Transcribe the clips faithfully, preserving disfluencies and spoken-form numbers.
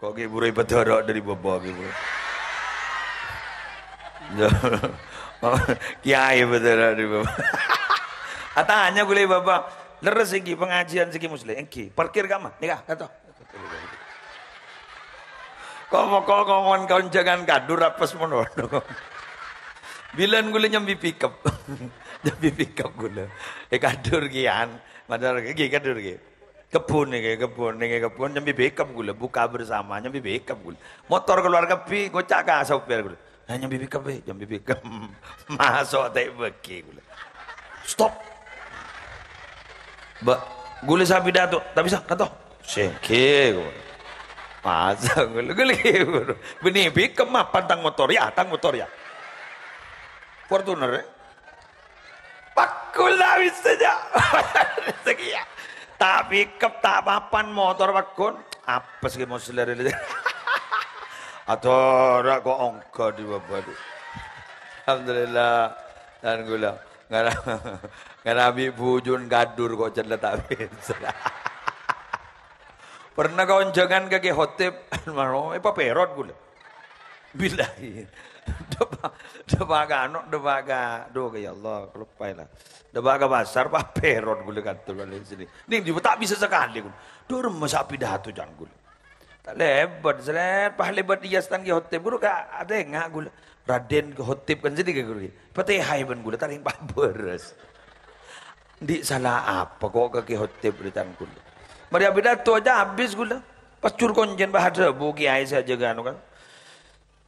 Kok ghi' buru èpadârâ' dâri bâbâ ghi' buru. Kèyaè èpadârâ' dâri bâbâ. Atanya ghulâ bâbâ, lerres ènggi pangajiân sè Kè Musleh? Ènggi. Parkir kamma? Nèka, kato. Kok moko' ngomongan konjhângan kadhur apes mono. Bilân ghulâ nyambi pickup. Nyambi pickup ghulâ. Eh, kadhur kèyan. Madhâr ghi' kadhur ghi'. Kebbhun nèka, kebbhun nèka, kebbhun nyambi pickup ghulâ. Buka bersama, nyambi pickup ghulâ. Motor kalowar kabbhi, ngoca' ka sopir ghulâ. "Nah, nyambi pickup, Bè, nyambi pickup." Maso' ta' èbâghi ghulâ. "Stop." "Bâ', ghulâ sè apidato." "Ta' bisa, kato." "Sènggi," ghulâ. Maso' ghulâ, ghulâ ghi' buru. "Bânnè pickup mapan tang motor, yâ, tang motor, yâ." Fortuner, eh? Pagghun la bisa, jâ'. Rezeki, yâ. Ta' pickup, ta' mapan, motor pagghun. Apes Kè Musleh rè. Adhârâ kok ongghâ dâri bâbâ, dhu. Alhamdulillah. Dân ghulâ. Ngara-, ngarabi bujun kadhur kok cella ta' bisa. Pernah konjhângan ka Kè Khotib, mano, èpapèrot ghulâ. Billahi. Dâpa', dâpa' ka ano, dâpa' ka, dhu, yâ Allah, kaloppaè la. Dâpa' ka pasar, papèrot ghulâ kantor bâli' sini. Nèng jiyâ ta' bisa sakalè ghulâ. Dhu, remma sè apidato can ghulâ. Ta' lèbât, srèt, pas lèbât iyâ stan Kè Khotib, ghuru ka-, atènga ghulâ. Raden Kè Khotib kan sini ghuru. Patèhaè bân ghulâ, ta' rèng pabârâs. Andi' sala apa kok ka Kè Khotib rè can ghulâ. Marè apidato jâ' abis ghulâ. Pas jur koncèn pas adhâbu kèyaè sè ajâgâ anu kan.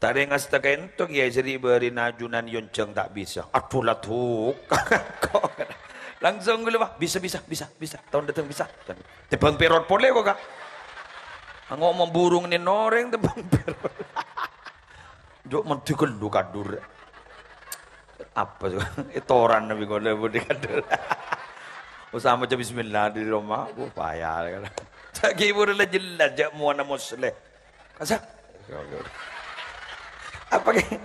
Ta' rèng asta kento kèyaè sè ri-bâri' ajunan yonjhâng ta' bisa. Adhu la dhuk. Langsung ghulâ, "Wah, bisa, bisa, bisa, bisa. Taon dâteng bisa." Tèmbhâng pèrot polè kok, Ka'. Ango' mamburung nèn orèng tèmbhâng pèrot. Jhâ' mendhi ghâllu kadhur. Apa sih? Ètoran nabi kono budi kadhur. Usah maca bismillah di rumah. Wah, payah kan. Jhâ' ghi' buru la jelas, jhâ' mowana Musleh. Kasa. Apa ghi-,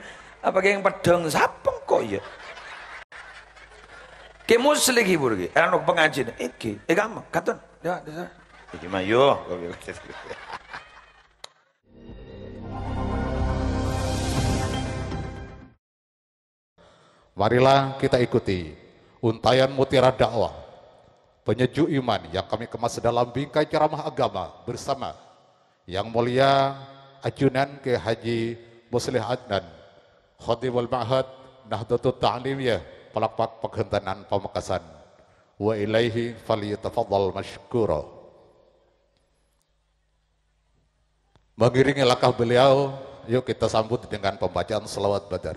apa ghi' peddhâng sapa engko' yâ? Kè Musleh ghi' buru ghi'. Anu pangajiân. Ènggi. Eh, kamma? Katon. Ya, desa. Iki mah yo. Marilah kita ikuti untayan mutiara dakwah, penyejuk iman yang kami kemas dalam bingkai ceramah agama bersama Yang Mulia Ajunan Kiai Haji Musleh Adnan, Khatibul Ma'had Nahdlatul Ta'limiyah, Palakpak Paghântanan Pamekasan. Wa ilaihi falyatafaddal masykura. Mengiringi langkah beliau, yuk kita sambut dengan pembacaan salawat badar.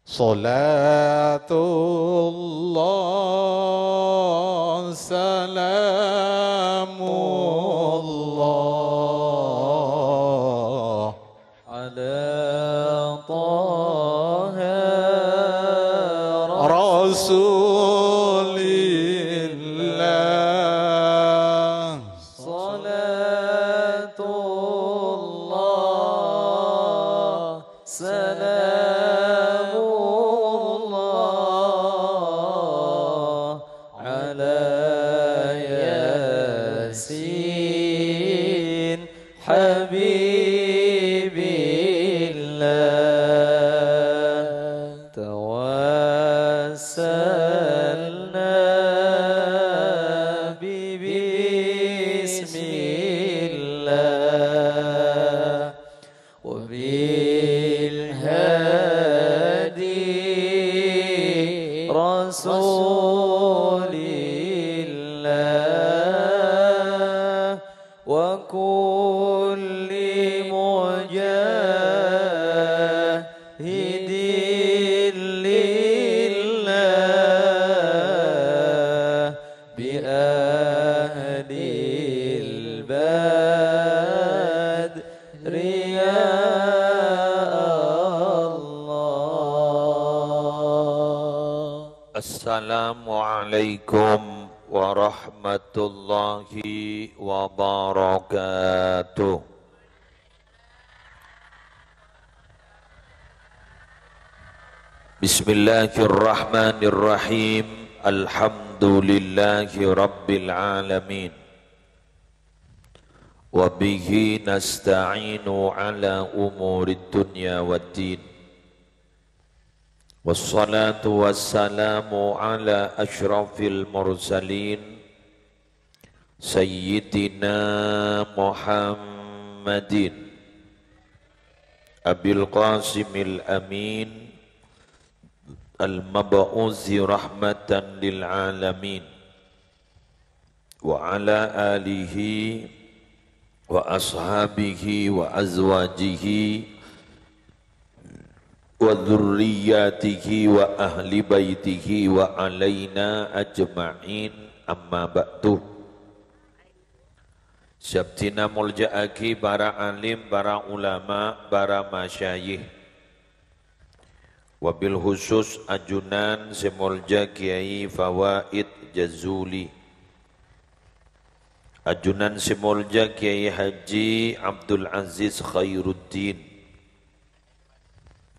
Salatullah, salamullah. على طه رسول الله. صلاة الله، سلام الله على ياسين حبيب الله. توسلنا ببسم الله وبالهادي رسول الله وكل مجاهد لله بأهل البدر يا الله. Assalamualaikum warahmatullahi wabarakatuh. Bismillahirrahmanirrahim. Alhamdulillahi rabbil alamin. وبه نستعين على أمور الدنيا والدين. والصلاة والسلام على أشرف المرسلين سيدنا محمد أبي القاسم الأمين المبعوث رحمة للعالمين وعلى آله وأصحابه وأزواجه وذرياته وأهل بيته وعلينا أجمعين، أما بعد. Sè abdhina molja'aghi para alim, para ulama, para masyayikh. Wabil khusus ajunan sè molja Kiai Fawaid Jazuli. Ajunan sè molja Kiai Haji Abdul Aziz Khairuddin.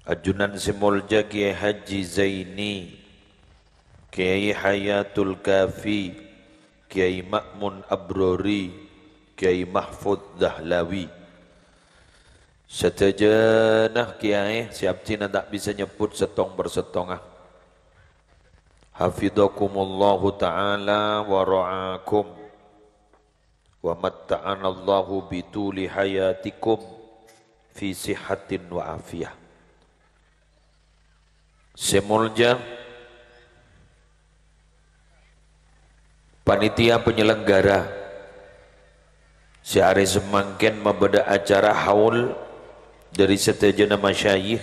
Ajunan sè molja Kiai Haji Zaini, Kiai Hayatul Kafi, Kiai Ma'mun Abrori, Kiai Mahfud Dahlawi. Sadhâjâna kiai sè abdhina ta' bisa nyebbhut sèttong per sèttonga. Hafidhakumullahu ta'ala wa ra'akum. Wa matta'anallahu bituli hayatikum fi sihhatin wa afiyah. Sè molja panitia penyelenggara sè arè samangkèn mabâdâ acara haul dhâri sadhâjâna masyayikh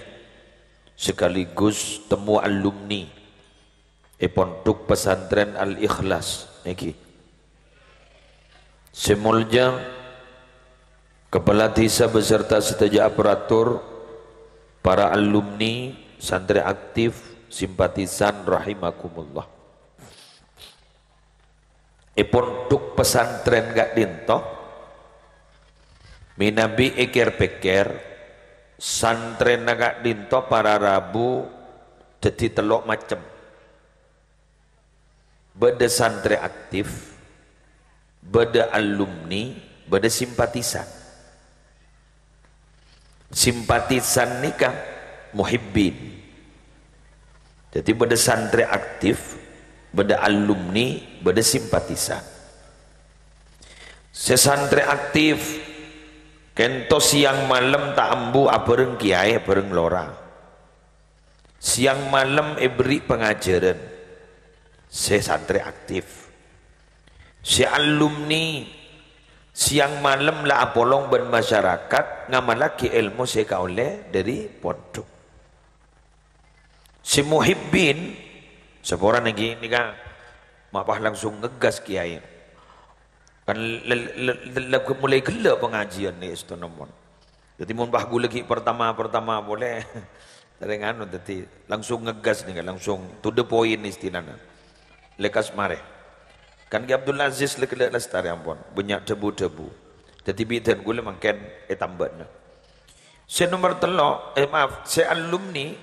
sekaligus temu alumni è Pondhuk Pesantren Al-Ikhlas nèka. Sè molja Kepala Desa beserta sadhâjâ aparatur, para alumni, santri aktif, simpatisan rahimakumullah. È pondhuk pesantren ka'dinto, mènabi èkèr-pèkkèr, santrèna ka'dinto para rabu dhâddhi tello' macem. Bâdâ santrè aktif, bâdâ alumni, bâdâ simpatisan. Simpatisan nèka muhibbin. Dhâddhi bâdâ santrè aktif, bâdâ alumni, bâdâ simpatisan. Sè santrè aktif, kènto sèyang malem ta' ambu abhâreng kiyaè, abhâreng lora. Sèyang malem èberri' pangajhârân. Sè santrè aktif. Sè alumni, sèyang malem la apolong bân masyarakat, ngamallaghi èlmo sè èkaollè dhâri pondhuk. Sè muhibbin, saporana ghi nèka, ma' pas langsung ngegas kiyaè. Kan le-, le-, le-, le-, mulai ghellâ' pangajiyân nè èstona mon. Dhâddhi mon pas ghulâ ghi' pertama-pertama polè, sèrèng anu, dhâddhi langsung ngegas nèka, langsung to the point istilana. Lekas marè. Kan Ki Abdul Aziz lè-, ghellâ' lastarè ampon, bânnya' dhâbu-dhâbu. Dhâddhi bidhân ghulâ mangkèn ètambâna. Sè nomer tello', eh, maaf, sè alumni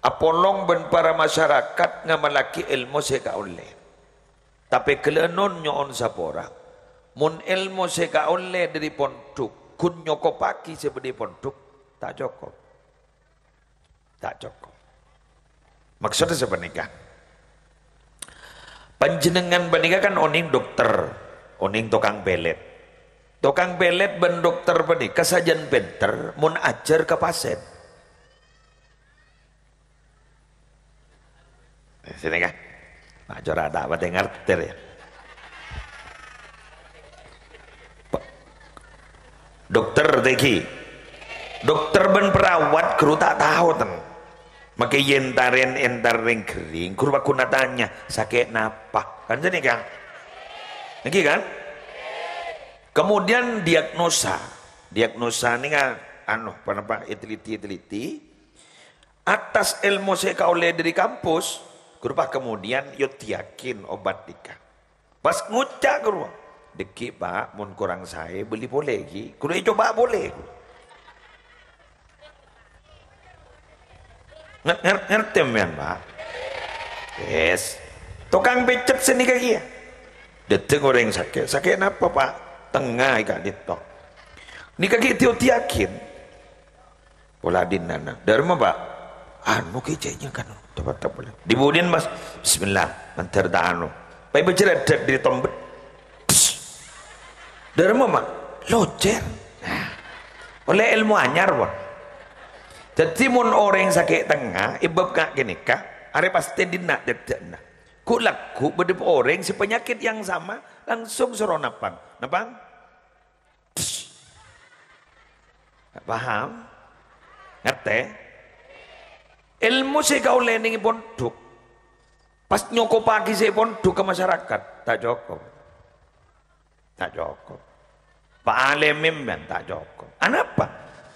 apolong bân para masyarakat ngamallaghi èlmo sè èkaollè. Tapè ghellâ' non nyo'on sapora. Mon èlmo sè èkaollè dhâri pondhuk ghun nyokobhâghi sè bâdâ è pondhuk, ta' cokop. Ta' cokop. Maksodda sapanèka. Panjhennengngan panèka kan onèng dokter, onèng tokang pèlèt. Tokang pèlèt bân dokter panèka sajân pènter mon ajhâr ka pasèn. Eh, sini, Kang. Nah, cora' ta' patè ngartè, ya. Pa-, dokter, tèghi. Dokter bân perawat ghuru ta' tao, ten. Makè yèn tarèn entar rèng ghering, ghuru pagghun atanya, "Sakè' napa?" Kan sini, Kang? Nèghi, kan? Kemudian diagnosa. Diagnosa nèka, anu, ponapa, èteliti-teliti. Atas èlmo sè èkaollè dhâri kampus, ghuru pas kemudian èoddhiyâghin obat nèka. Pas ngoca' ghuru, "Dâgghi', Pa', mon korang saè, bâli polè, ghi." Ghuru ècoba polè. Nger-, nger-, ngartè sampèyan, Pa'? Yes. Tokang pècèt sè nèka kèya. Dâteng orèng sakè'. "Sakè' napa, Pa'?" Tengnga è ka'dinto. Nèka ghi' èodi-odiyaghi. Pola dinana. Dâ'remma, Pak? Anu kècè'na kan. Teppa-teppa. Dibudin, Mas. Bismillah. Mandhâr ta' anu. Pas bâjâ raddhâ' dâri tombet. Dâ'remma, Pak? Locèr. Nah. Ollè èlmo anyar, Pak. Dhâddhi, mon orèng sakè' tengnga, è bâb ka-, ghânèka, arè pastè dinna' dhâddhâ'na. Ghu'-lagghu' bâdâ orèng sè panyakit yang sama, langsung soro napang. Napang? Paham? Ngartè? Èlmo sè èkaollè neng pondhuk, pas nyokopaghi sè pondhuk ka masyarakat, ta' cokop. Ta' cokop. Pak alim mèmèn ta' cokop. Anapa?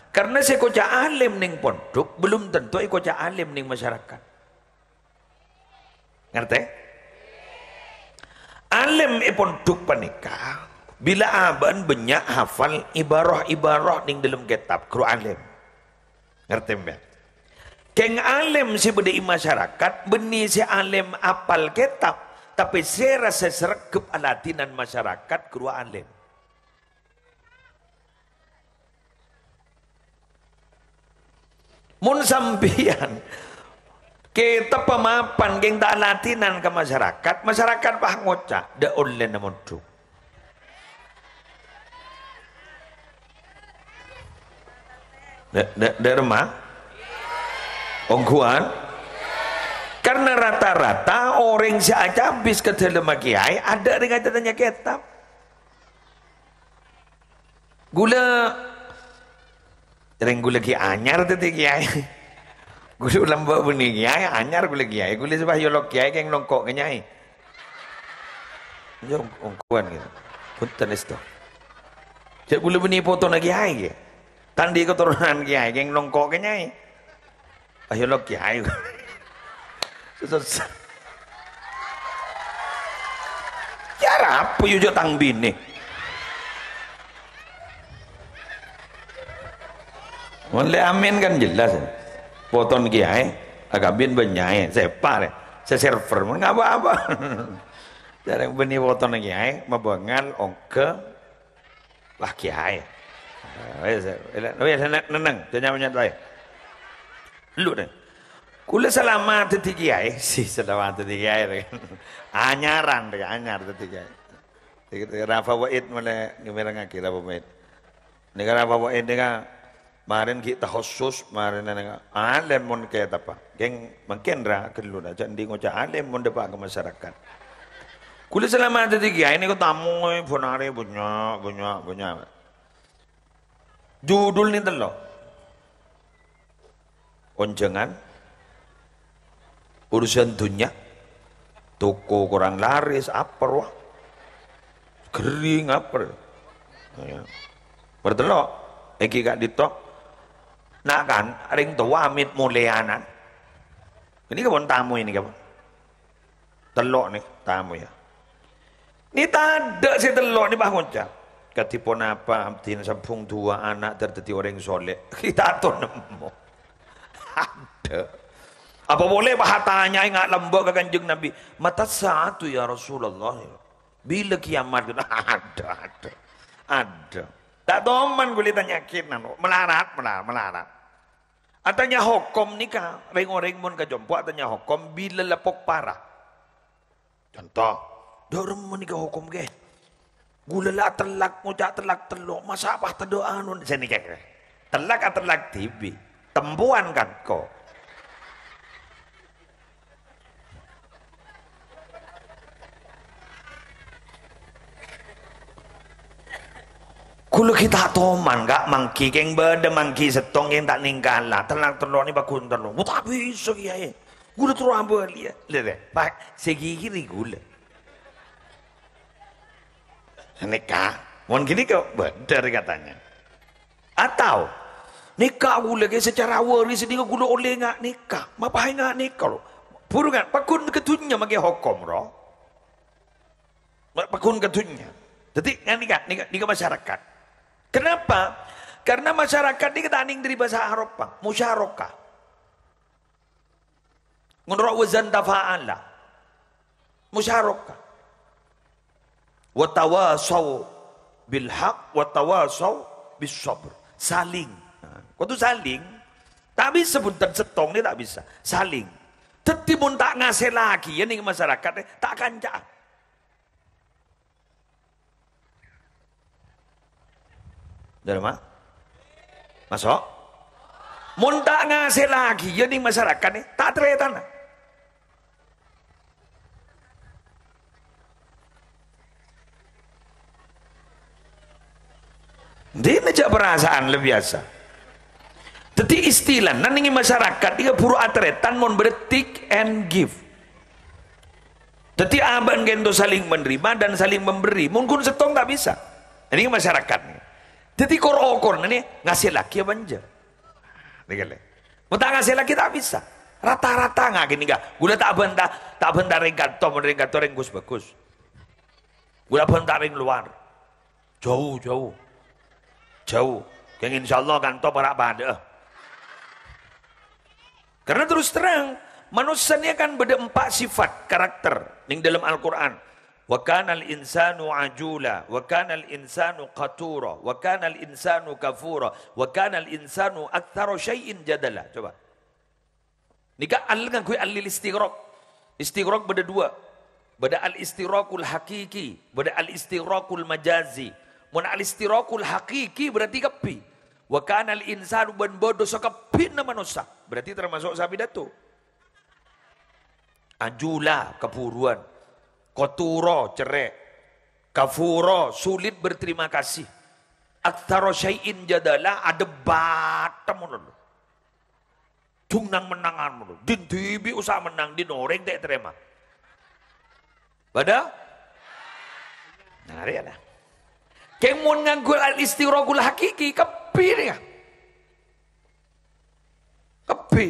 Karena sè èkoca' alim neng pondhuk belum tentu èkoca' alim neng masyarakat. Ngartè? Alim è pondhuk panèka, bilâ abâ'na bânnya' hafal ibaroh-ibaroh neng dâlem kètab, ghuru alim. Ngartè, sampèyan? Kèng alim sè bâdâ è masyarakat, bânnè sè alim apal kètab, tapè sèra sè sregep aladhinan masyarakat, ghuru alim. Mon sampèyan kètab pamapan kèng ta' aladhinan ka masyarakat, masyarakat pas ngoca', "Dâ' ollèna mondhuk." Dâ-, dâ-, dâ'remma? Ongghuwân? Karena rata-rata orèng sè acabis ka dâlemma kèyaè adâ' rèng aca tanya kètab. Ghulâ, rèng ghulâ ghi' anyar dhâddhi kèyaè. Ghulâ lambâ' bânnè kèyaè, anyar ghulâ kèyaè. Ghulâ sè pas èolok kèyaè kèng nongko' ka nyai. Iyâ, ong-, ongghuwân gitu. Bhunten èsto. Jhâ' ghulâ bânnè potona kèyaè, ghi. Ta' andi' katoronan kèyaè, kèng nongko' ka nyai. Ayo lo kèyaè. Susah. Ya rabu yo jhâ' tang binè. Mon lè amin kan jelas. Poton kèyaè, akabin bân nyai, sèpa rè, sè server, mon ngapa-apa. Jhâ' rèng bânnè potona kèyaè, mabângal, ongghâ, Lah, kèyaè. Wes, wes, wes, nenneng, jhâ' nya-, nyanyat wae. Lu, neng. Ghulâ salamet dhâddhi kèyaè. Si, salamet dhâddhi kèyaè, rè. Anyaran, rè, anyar dhâddhi kèyaè. Iki, iki, Rafa Waid molaè ngèrèngngaghi, Rafa Waid. Nèka Rafa Waid nèka marèn ghi' takhussus, marèn nèka alim mon kètabbhâ. Kèng mangkèn ra ghâllu ra, jhâ' andi' ngoca' alim mon dâpa' ka masyarakat. Ghulâ salamet dhâddhi kèyaè nèko tamoy, bân arè bânnya', bânnya', bânnya'. Judulna tello'. Onjhângan, urusan dhunnya, toko korang laris, apa rowa. Ghering, apa. Ya. Nomer tello', èngghi ka'dinto. Nah kan, rèng towa amit molèyanan. Ini kebon tamu ini, kebon. Tello' nè, tamoy, ya. Nè tadâ' sè tello' nè pas ngoca', "Kadhi ponapa abdhina sambhung duwâ' ana' dhâr dhâddhi orèng soleh?" Ghi' ta' tao nemmo. Adâ'. Apa polè pas atanyaè nga' lambâ' ka Kanjeng Nabi, "Mata sa'atu ya Rasulullah?" Bilâ kiamat? Adâ', adâ'. Adâ'. Ta' toman ghulâ tanya'aghi, malarat, malarat, malarat. Atanya hokom nèka, rèng-orèng mon ka compo' atanya hokom bilâ la pok para. Conto, "Dâ' remma nèka hokom, Kè? Ghulâ la atellak, ngoca' tellak tello', masa' pas tadâ' anu?" Sanèka, Kè. Tellak atellak dhibi'. Tempowan kan, ko. Ghulâ ghi' ta' toman, Ka', mangghi kèng bâdâ mangghi sèttong kèng ta' nèngkala, tellak tello' nè paghun tello'. Wah, ta' bisa, Kèyaè. Ghulâ terro abâliyâ. Lè, lè, Pak, sè ghighiri ghulâ. Nèka, mon ghânèka, bâdâr katanya. Atau, nèka ghulâ ghi' secara waris nèka ghulâ ollè nga' nèka. Mapaè nga' nèka, lo. Buru kan, paghun ka dhunnya mangkè hokom, ro. Ma-, paghun ka dhunnya. Dhâddhi, nga' nèka, nèka, nèka masyarakat. Kenapa? Karena masyarakat nèka ta' nèng dâri bhâsa Arab, Pak. Musyarakah. Ngonro' wazan tafa'ala. Musyarakah. Wa tawasau bil haq wa tawasau bis sabr. Saling. Nah, kodhu saling. Ta' bisa bhunten, sèttong nè ta' bisa. Saling. Dhâddhi mon ta' ngasèllaghi yâ nèng masyarakat, eh, ta' kanca. Dâlem, Ma? Maso'? Mon ta' ngasèllaghi yâ nèng masyarakat, eh, ta' tarètana. Dhina jhâ' perasaan luar biasa. Dhâddhi istilana nèng masyarakat nèka buru atarètan mon bâdâ take and give. Dhâddhi abâ' ka'dinto saling menerima dan saling memberi. Mon ghun sèttong ta' bisa. Nèng masyarakat nèka. Dhâddhi kor-okorna nè ngasèllaghi apa enjâ'. Nèka lè. Mon ta' ngasèllaghi ta' bisa. Rata-rata ngakèn nèka. Ghulâ ta' bânta, ta' bânta rèng kanto, mon rèng kanto rèng ghus-bhâghus. Ghulâ bânta rèng lowar. Jhâu, jhâu. Jhâu. Kèng insyaallah kanto para' padâ'â. Karena terus terang, manossa nèka kan bâdâ empa' sifat karakter nèng dâlem Al-Qur'an. "Wa kanal insanu ajula, wa kanal insanu qatura, wa kanal insanu kafura, wa kanal insanu aktsara syai'in jadala." Coba. Nèka al ngangghuy al lil istighraq. Istighraq bâdâ dua. Bâdâ al istighraqul haqiqi, bâdâ al istighraqul majazi. Mon al istighraqul haqiqi berarti kabbhi. Wa kanal insanu, bân bâdâ sakabbhina manossa. Berarti termasuk sapidato. Ajula, keburuan. Qatura, cerrè'. Kafura, sulit berterima kasih. Aktsara syai'in jadala, adebat temen. Jhung nang-mennangan ngono. Din dhibi' osa mennang, din orèng ta' ètarèma. Padâ? Nah, arèya la. Kèng mon ngangghuy al-istighraqul haqiqi, kabbhi nèka. Kabbhi.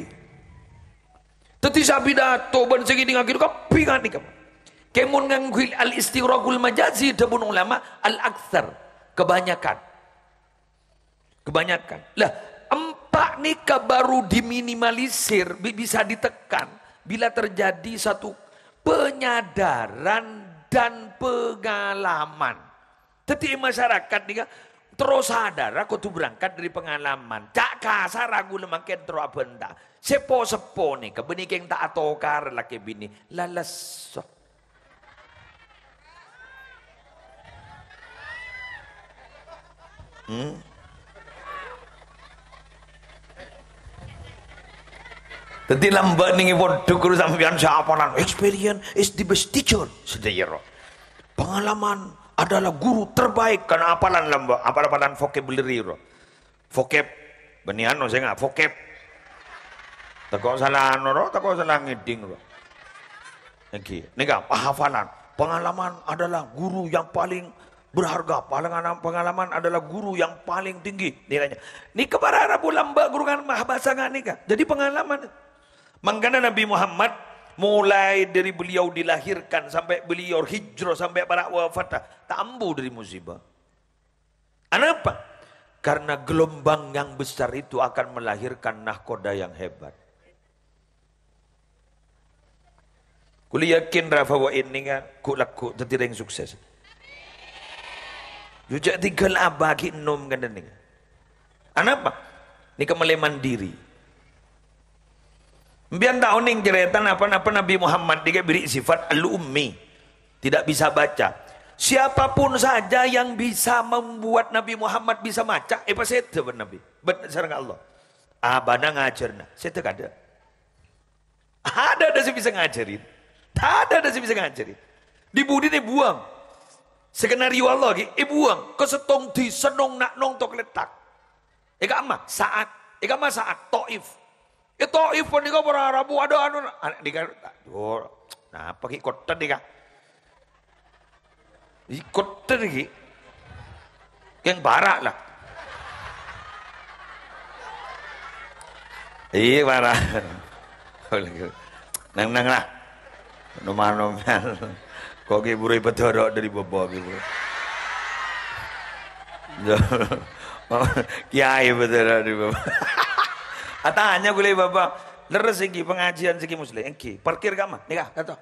Dhâddhi sapidato bân sè ngèdingngaghi kabbhi nganèka. Kèng mon ngangghuy al-istighraqul majazi, dhâbuna ulama, al-aktsar, kebanyakan. Kebanyakan. Lah, empa' nèka baru diminimalisir, bi-, bisa ditekan bila terjadi satu penyadaran dan pengalaman. Dhâddhi, è masyarakat nèka terro sadhârâ kodhu berangkat dari pengalaman. Ca' kasarra ghulâ mangkèn terro abânta. Sè po-seppo nèka bânnè kèng ta' atokar lakè binè. Lales. Hmm. Dhâddhi lambâ' nèng pondhuk guru sampèyan sè apalan, "Experience is the best teacher," sadhâjâ ro. "Pengalaman adalah guru terbaik," kan apalan lambâ', apal-apalan vocabulary ro. Vocab. Bânnè ano sè nga-, vocab. Tako' sala ano ro, tako' sala ngèding ro. Èngghi, nèka, penghafalan. Pengalaman adalah guru yang paling berharga. Pengalaman, pengalaman adalah guru yang paling tinggi nilainya. Nèka para rabu lambâ' guru kan mah bhâsa nga' nèka. Jadi pengalaman. Mangkana Nabi Muhammad, mulai dari beliau dilahirkan sampai beliau hijrah sampai para' wafat, ta' ambu dari musibah. Anapa? Karena gelombang yang besar itu akan melahirkan nahkoda yang hebat. Kulâ yakin Rafa wa ini kan ghu'-lagghu' dhâddhi rèng sukses. Jhâ' tèngghâl abâ' ghi' ennom kan nèka. Anapa? Nèka mèlè mandiri. Sampèyan ta' onèng carèta napa-napa Nabi Muhammad nèka bâri' sifat al-ummi, tidak bisa baca. Siapapun saja yang bisa membuat Nabi Muhammad bisa maca, èpasèdhâ bân Nabi, bân sareng Allah. Abâ'na ngajhârâ, sèdhâ kaadâ'. Adâ'-adâ' sè bisa ngajhâri. Adâ'-adâ' sè bisa ngajhâri. Di-budina èbuwâng. Skenario Allah ghi' èbuwâng. Ka sèttong dhisa nong-, na-, nongtok lèttak. È ka'emma Sa'ad, è ka'emma Sa'ad, Thaif. È Thaif panèka para rabu adâ' anu, ana' nèka, aduh, napa ghi' kottè nèka? Ghi' kottè ghi'. Kèng para' la. Iyâ, para'. Nang-nang la. Nom-nom. Kok ghi' buru èpadhârâ' dâri bâbâ ghi' buru. Kèyaè èpadhârâ' dâri bâbâ. Atanya kulâ bâbâ, lerres èngghi pangajiân sè ghi' Muslim? Èngghi. Parkir ka'emma? Nèka, kato.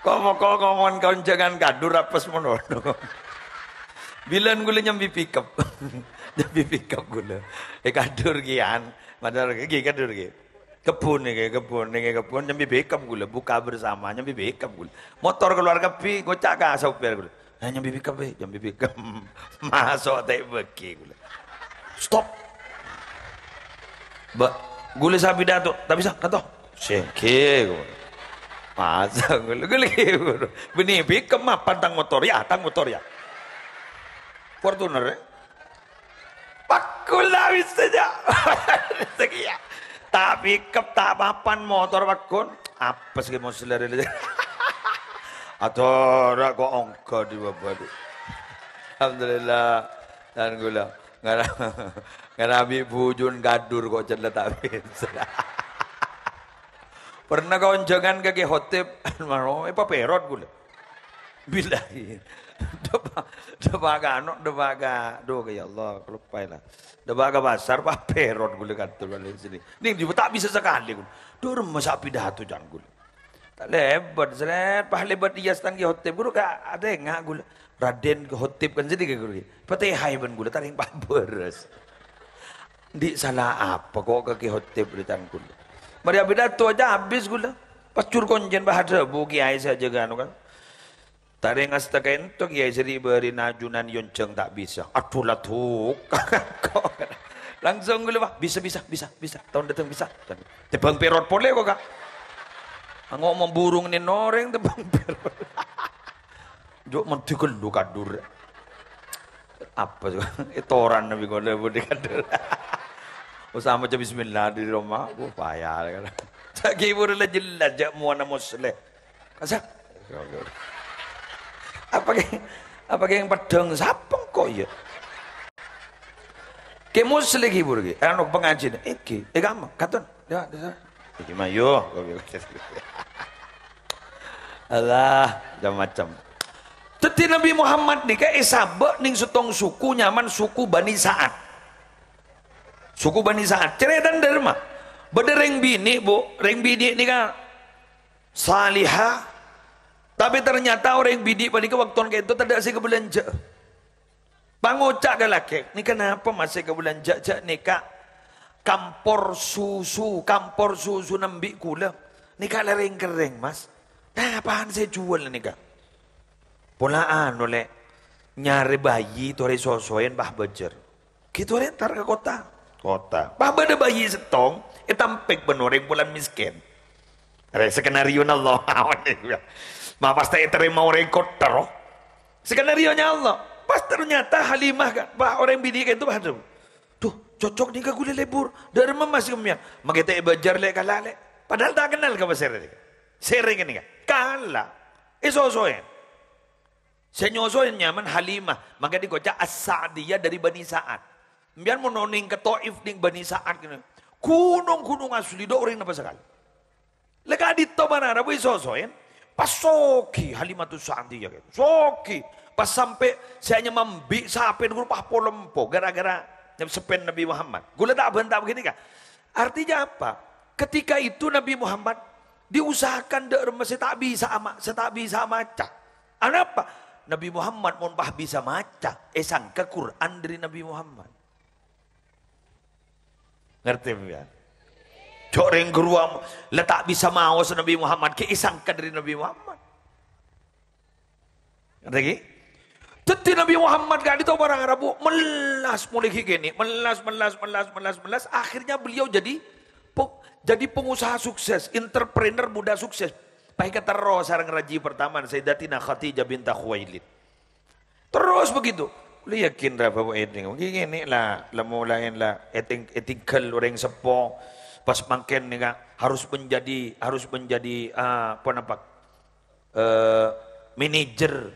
Ko-, ko-, komon konjhângan kadhur apes manono. Bilân ghulâ nyambi pickup. Nyambi pickup ghulâ. Eh, kadhur kiyan. Padahal ghi kadhur ghi. Kebbhun nèka, kebbhun nèka, kebbhun nyambi pickup ghulâ. Buka bersama nyambi pickup ghulâ. Motor kalowar kabbhi, ngoca' ka sopir ghulâ. "Eh, nyambi pickup, eh, nyambi pickup." Maso' ta' èbâghi ghulâ. Stop. Mbak, ghulâ sapidato, ta' bisa, kanto. Sènggi, ghulâ. Masa ghulâ, ghulâ, ghulâ. Bânnè, bi' kemma pantang motor, ya, tang motor, ya. Fortuner, ya. Pakul ta' bisa, ya. Sekian. Ta' pickup, ta' papan motor, pakun. Apes ghi' moslè rè. Adhârâ kok ongghâ di baba, du. Alhamdulillah. Dan ghulâ. Ngara-, ngarabi bujun gadur kok cella ta' bisa. Pernah konjhângan ka Ki Khotib, mano, eh, paperot ghulâ. Billahi. Dâpa', dâpa' ka anu, dâpa' ka, duh, ya Allah, kaloppaè la. Dâpa' ka pasar, paperot ghulâ kantor balik sini. Ning, dâpa' ta' bisa sakalè ghulâ. Dâ' remma sapidato can ghulâ. Ta' lèbât, srèt, pas lèbât iyâ stan Ki Khotib, ghuru ka-, atènga' ghulâ. Raden Ki Khotib kan sèdhâ ghuru. Patèhaè bân ghulâ, tarèng pabârâs. Andi' sala apa kok ka Ki Khotib rè can ghulâ. Marè apidato ajâ abis ghulâ. Pas jur koncèn pas adhâbu kiyaè sè ajâgâ anu kan. Tarèng asta kento kiyaè sè ri-bâri' najunan yonjhâng ta' bisa. Adhu la dhuk. Langsung ghulâ, Pak. Bisa, bisa, bisa, bisa. Taon dâteng bisa. Tèbâng perot polè kok, Kak. Ango' mamburung nèn orèng tèbâng perot. Jhâ' mendhi ghâllu kadur. Apa sih? Ètoran nabi kono budi kadur. Usah maca bismillah di rumah. Wah, payah kan. Jhâ' ghibur la jelas, jhâ' mowana moslè. Kasa. Apa ghi, apa ghi yang pedheng sapeng kok ya? Ki Muslim ghibur ghi. Anu pengajian. Iki, iki apa? Katon. Ya, ya. Iki mah yo. Allah, macam-macam. Dâddhi Nabi Muhammad nèka èsabâ' nèng sèttong suku nyamana suku Bani Sa'ad. Suku Bani Sa'ad. Carètana dâ' remma? Bâdâ rèng binè', Bu. Rèng binè' nèka salihah. Tapè ternyata orèng binè' panèka bâkto ka'dinto tadâ' sè èkabâlânjhâ'â. Pas ngoca' ka lakè', "Nèka napa, Mas, sè èkabâlânjhâ'â jhâ' nèka kampor susu, kampor susu nembi' ghulâ. Nèka la rèng-kerrèng, Mas. Napa'an sè èjhuwâl nèka?" "Pola anu, Lè', nyarè bayi torè sosoèn, Bah, bâjâr." Gitu rè entar ka kottha. Kottha. Pas bâdâ bayi sèttong, ètampèk bân orèng polana mèskèn. Rè, skenariona Allah. Ma pas ta' ètarèma orèng kottha, roh. Skenarionya Allah. Pas ternyata Halimah, Kak, pas orèng binè' ka'dinto, pas adhâbu, "Duh, cocok nèka ghulâ lebur. Dâ' remma Mas sampèyan?" "Mangkè ta' èbâjâr, Lè', kala, Lè'." Padahal ta' kennal ka pasèra nèka. Sèrèng nèka. Kala. Èsosoèn. Sè nyosoèn nyamana Halimah, mangkana èkoca' As-Sa'diyah dâri Bani Sa'ad. Sampèyan mon onèng ka Thaif nèng Bani Sa'ad kènè. Ghunong-ghunong asli, dâ' orèng napa sakalè. La ka'dinto bân Arab èsosoèn, pas soghi Halimatus Sa'diyah kènè. Soghi, pas sampè' sè anyama embi' sapèna ghuru pas polompo gara-gara nyepsepèn Nabi Muhammad. Ghulâ ta' bânta' bhâghini, Kak. Artinya apa? Ketika itu Nabi Muhammad diusahakan dâ' remma sè ta' bisa ama-, sè ta' bisa maca. Anapa? Nabi Muhammad mon pas bisa maca, èsangka Qur'an dâri Nabi Muhammad. Ngartè, ya? Jhâ' rèng ghâruwa la ta' bisa maos Nabi Muhammad, ghi' èsangka dâri Nabi Muhammad. Ngartè, ghi? Dâddhi Nabi Muhammad ka'dinto bârâng rabu, mellas molaè ghi' kènè', mellas, mellas, mellas, mellas, mellas. Akhirnya beliau jadi pe-, jadi pengusaha sukses, entrepreneur muda sukses. Pas èkaterro sareng raji pertama, Sayyidatina Khadijah binta Khuwailid. Terus begitu. Ghulâ yakin ra, Bapak, èdhing. Mungkin ini lah, la molaè la èting-, ètinggal orèng seppo. Pas mangkèn nèka harus menjadi, harus menjadi, ah, apa napa? Eh, manajer,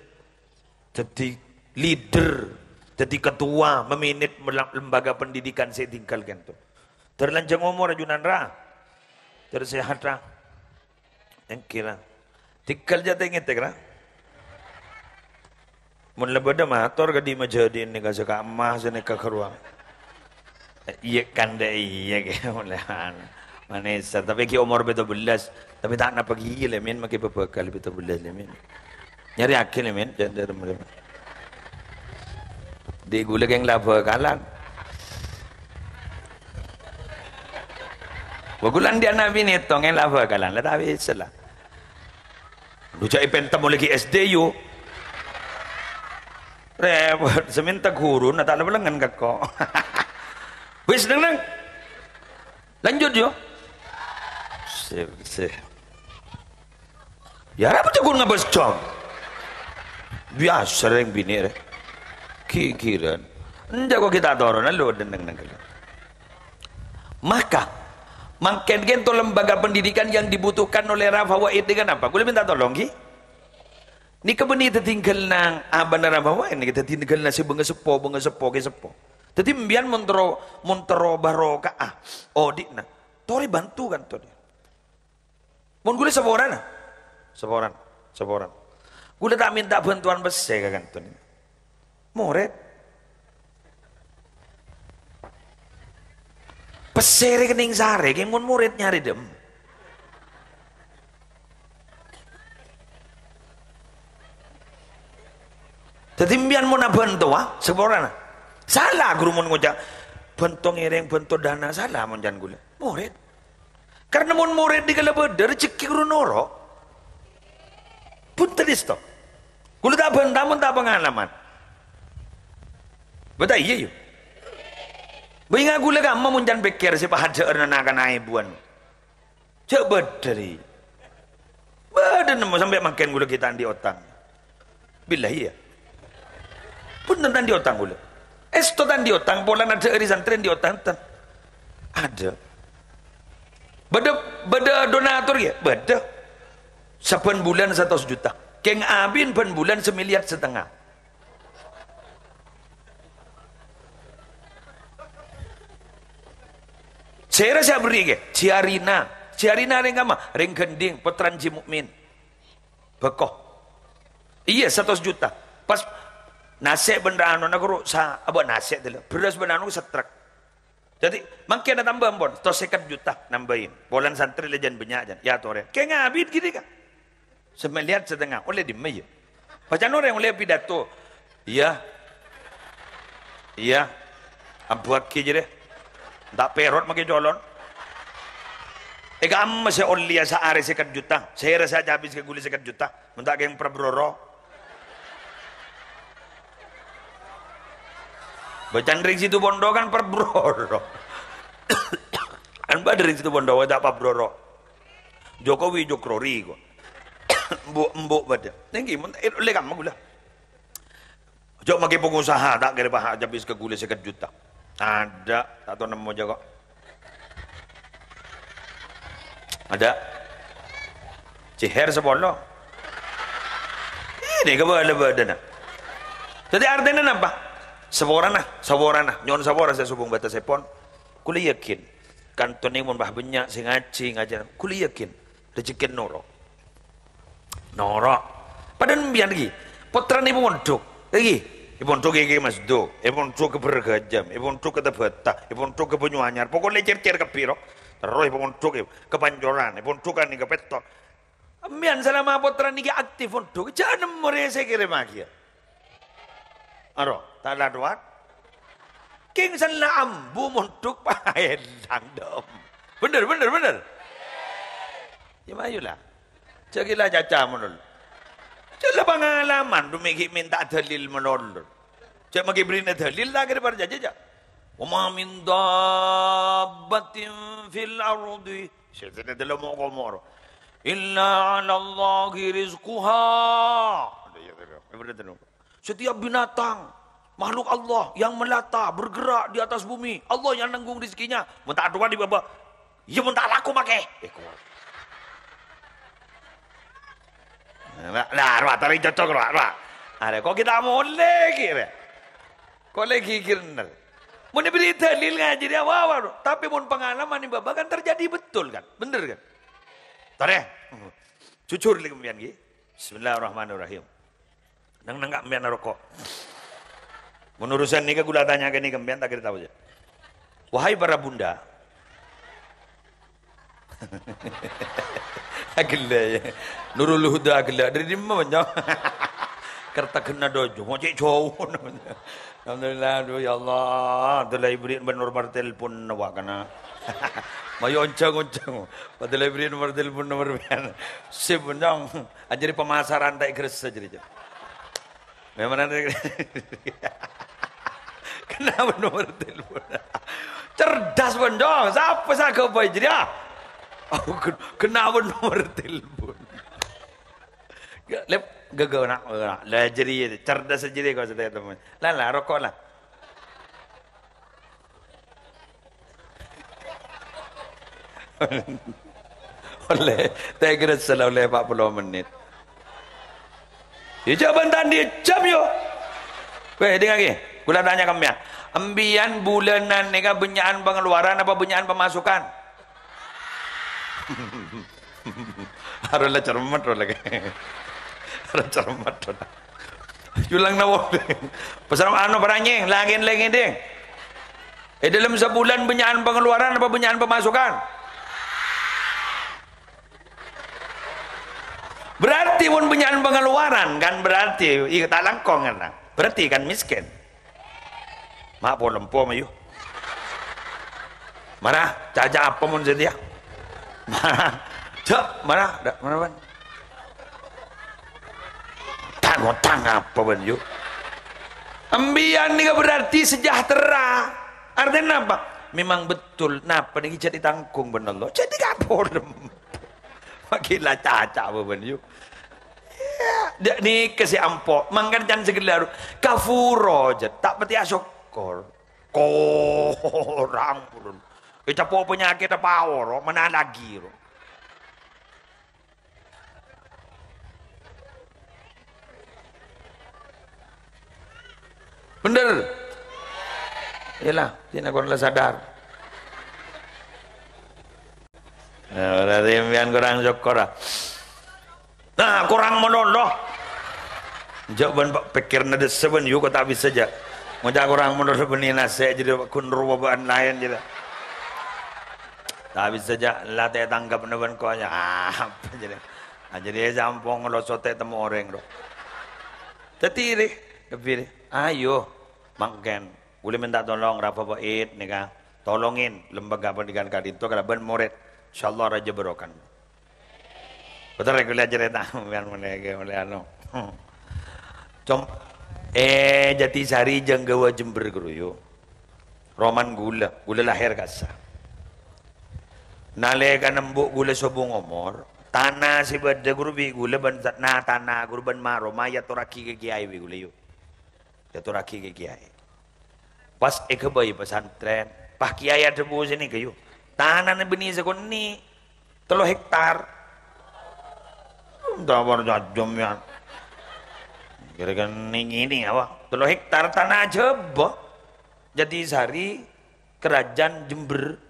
dâddhi leader, dâddhi ketua, meminit mela-, lembaga pendidikan sè ètinggal ka'dinto. Terlanjang omor, ajunan ra. Tersehat ra. Ènggi, ra. Tinggal jhâ' tèngètèk, ra. Mon la bâdâ mator ka Dima Jhâdin nèka sè ka emma sè nèka ghâruwa. Iyâ kan, dâ' iyâ, kè, mulai ana. Manessa, tapè ghi' omor pètto bellâs. Tapè ta' napa ghi' lè, Min, makkè bâbâghâl pètto bellâs lè, Min. Nyarèyaghi lè, Min, jhâ' dârem lè. Dhi' ghulâ kèng la bhâkalan. Wah, ghulâ anḍi' ana' binè' tong kèng la bhâkalan, la ta' bisa la. Lu jhâ' èpènta molaè ghi' S D yu. Rèpot, sè mènta ghuruna ta' lèng-lèngan ka engko'. Wis, neng-neng. Lanjut, yo. Sip, sip. Ya, apa jagon ngabâs jam? Biyasa rèng binè' rè. Ghighirân. Enjâ' kok ghi' ta' toron, lo dendeng nangkal. Maka, mangkèn ghânto lembaga pendidikan yang dibutuhkan oleh Rafawaid dengan apa? Ghulâ mènta tolong, ghi. Nèka bânnè èdhâddhi ghellâna abâ'na Rafawaid, nèka èdhâddhi ghellâna sè bângaseppo, bângaseppo, kè seppo. Dhâddhi, empèyan mon terro, mon terro barokah, ah, odi'na, torè bhânto kanto. Mon ghulâ saporana, saporana, saporana. Ghulâ ta' mènta bhântowan pèssè ka kanto. Morèd. Pèssè rè kennèng sarè, kèng mon morèd nyarè dhâ'emma. Dhâddhi, empèyan mon abhânto, ah, saporana. Sala ghuru mon ngoca', "Bhânto ngèrèng, bhânto dana," sala mon can ghulâ. Morèd. Karna mon morèd nèka la bâdâ, rejekkè ghuru noro'. Bhunten, èsto. Ghulâ ta' bhânta mon ta' pangalaman. Bâta iyâ, yu. Bâ' enga' ghulâ kamma mon can pèkkèr sè pahadhâ'âr na-, na-, kana èbuwân. Jhâ' bâdâ, rè. Bâdâ nemmo sampè' mangkèn ghulâ ghi' ta' anḍi' otang. Billahi, ya. Bhunten ta' anḍi' otang ghulâ. Èsto ta' anḍi' otang, polana adhâ'âri santrè anḍi' otang, enten. Adhâ'. Bâdâ, bâdâ donatur, ya? Bâdâ. Sabbhân bulân satos juta. Kèng abin bân bulân samiliar satengnga. Sèra sè aberri' kè? Jiyarina. Jiyarina rèng kamma? Rèng Gending, pottrana Ji Mukmin. Bâko. Iyâ, satos juta. Pas nasè' bân anona koro sa-, apa nasè' dâlâ. Bherrâs bân anu satrek. Dhâddhi, mangkèn atamba ampon, satos sèket juta nambâi. Polana santrè la jân bânnya' jân. Yâ, torè. Kèng abit ghânèka. Samiliar satengnga, ollè dimma, yâ? Pas can orèng ollè pidato. Iyâ. Iyâ. Ambuwâghi jârèya. Ta' pèrot makè colon. È kamma sè ollèya saarè sèket juta. Sèra sè acabis ka ghulâ sèket juta. Mon ta' kèng prabroro. Bâ' can rèng Situbondo kan prabroro. Kan bâdâ rèng Situbondo ta' prabroro. Jokowi, Jokrori, kok. Embu'-embu' bâdâ. Nèng ghi, mon, eh, ollè kamma ghulâ. Jhâ' makè pangusaha, ta' kèra paha' acabis ka ghulâ sèket juta. Adâ', ta' tao nemmo jâ, kok. Adâ'. Cihèr sapolo. Ini kabâlâ bâdâna. Dhâddhi artèna napa? Saporana, saporana. Nyo'on sapora sè sobung bâtessèpon. Ghulâ yakin, kantona mon bâ' bânnya' sè ngajhi, ngajhâr. Ghulâ yakin, rejekkèna noro'. Noro'. Padahal empèyan ghi, pottrana èpondhuk. Ghi, èpondhuk ka Kè Masdo, èpondhuk ka Bergajam, èpondhuk ka Tabata, èpondhuk ka Banyuanyar. Pokokna cèr-cèr kabbhi, ro. Terros èpondhuk ka Pancoran, èpondhuk ka nèka Pètto. Empèyan salama pottrana ghi aktif pondhuk, jhâ' nemmo rè sè kèrèmmaghiyâ. Aro, ta' la dowat. Kèng sella ambu mondhuk paèlang, dâ'emma. Bhender, bhender, bhender. Yâ, mayu la. Jhâ' ghi' la caca malolo. Jhâ' la pangalaman, dhu mè' ghi' mènta dalil malolo. Jhâ' makè bherri'na dalil, ta' kèra parcajâ, jhâ'. "Wa ma min dabbatin fil ardi." Sè tènè dâlâ mo'-komo' ro. "Illa 'alallahi rizquha." Setiap binatang, makhluk Allah yang melata, bergerak di atas bumi, Allah yang nanggung rezekinya. Mon ta' dhowa di baba, iyâ mon ta' lako makè. Eh, kok. Nah, nah, rowa, ta' rèng cocok, rowa, rowa. Arè, kok ghi' ta' molè, ghi', rè. Kok lè ghighir, bener. Mon èberri' dalil ngajhâri apa-apa, bro. Tapè mon pengalaman è baba kan terjadi betul, kan? Bener, kan? Torè. Jujur, lè, kempiyan, ghi. Bismillahirrahmanirrahim. Neng-neng ka' empèyan aroko'. Mon urusan nèka ghulâ tanya'aghi ka empèyan, ta' kèra tao jâ. Wahai para bunda, Aghellâ', yâ. Nurul Huda aghellâ'. Dâri dimma, Bânjong? Kertagena Dojo. Mau cè' jhâu. Alhamdulillah, aduh, ya Allah. Abdullah Ibrahim ben nomor telepon wa' kana. Mayu onjhâng-onjhâng. Abdullah Ibrahim nomor telepon nomor pian. Sip, Bânjong. Ajâri pemasaran ta' gressa jâri, jâ. Memang ada. Kenapa nomor telepon? Cerdas, Bânjong. Sapa sè aghâbây jârèya? Oh, ken-, kenapa nomor telepon? Ga-, lep, gaga, nak, nak. Lah, jârèya, cerdas jârèya kok, saudara teman. Lah, lah, roko', lah. Ollè, ta' kèra sella ollè empat puluh menit. Yâ, jhâ' bân ta' andi' jam, yâ. Wè, dingngaghi. Kaulâ tanya ka sampèyan. Sampèyan bulânan nèka bânnya'an pangaluwaran apa bânnya'an pemasukan? Aro la cermet, ro, lagi. Aro cermet, ro. Yulang nawo. Pesan anu paranyè, langin-langin ding. È dâlem sabulân bânnya'an pangaluwaran apa bânnya'an pemasukan? Berarti mon bânnya'an pangaluwaran, kan berarti, iya, ta' langkong, kan? Berarti kan miskin. Ma' polempo, mayu. Mara, caca apa mon satèya? Mara, cak, mara, da, mara, Bân. Tang-otang apa, Bân, yu? Sampèyan nèka berarti sejahtera. Artinya apa? Memang betul, napa nèka jadi tanggung bân Allah. Jadi gak problem. Makin la caca apa, Bân, yu? Iyâ, jâ' nèka sè ampo', mangkana can sè ghellâ' ru-, kafuro, jâ', ta' patè asokkor. Korang, purun. Ècapo' panyakèt apa oro, mana lagi, ro? Bhender. Iyâlah, sèna kon la sadar. Nah, berarti sampèyan korang sokkor, ah. Nah, korang malolo. Jâ' bân pa-, pèkkèrna dessa bân, yu, kok ta' bisa, jâ'. Ngoca' korang malolo bânnè nasè', jârèya ghun rowa bân laèn, jârèya. Ta' bisa, jâ', la ta' ètangkepna bân koya. Apa jârèya? Ah, jârèya sampon ngalosote temmo orèng, ro. Dhâddhi rè, lebbi rè. Ayo, mangkèn. Kaulâ mènta tolong, Rafa Bait, nèka. Tolongin lembaga pendidikan ka'dinto kalabân morèd. Insyaallah rajâ barokah. Puter, kaulâ carèta, sampèyan mèlè, mèlè anu. Com-, è Jatisari, Jenggawa, Jember, ghuru, yu. Roman ghulâ, ghulâ lahèr ka'issa'. Nalèkana embu' ghulâ sobung omor, tana sè bâdâ, ghuru, bi' ghulâ bân sa-, na, tana, ghuru, bân ma-, roma èyatorraghi ka kèyaè bi' ghulâ, yu. Èyatorraghi ka kèyaè. Pas èghâbây pesantren, pas kèyaè adhâbu sanèka, yu. Tanana bânnè sakonè', tello hektar. Entah parcajâ, yâ. Kira-kira ngènè apa? Tello hektar tana Jhâbâ. Jatisari, Kerajaan Jember,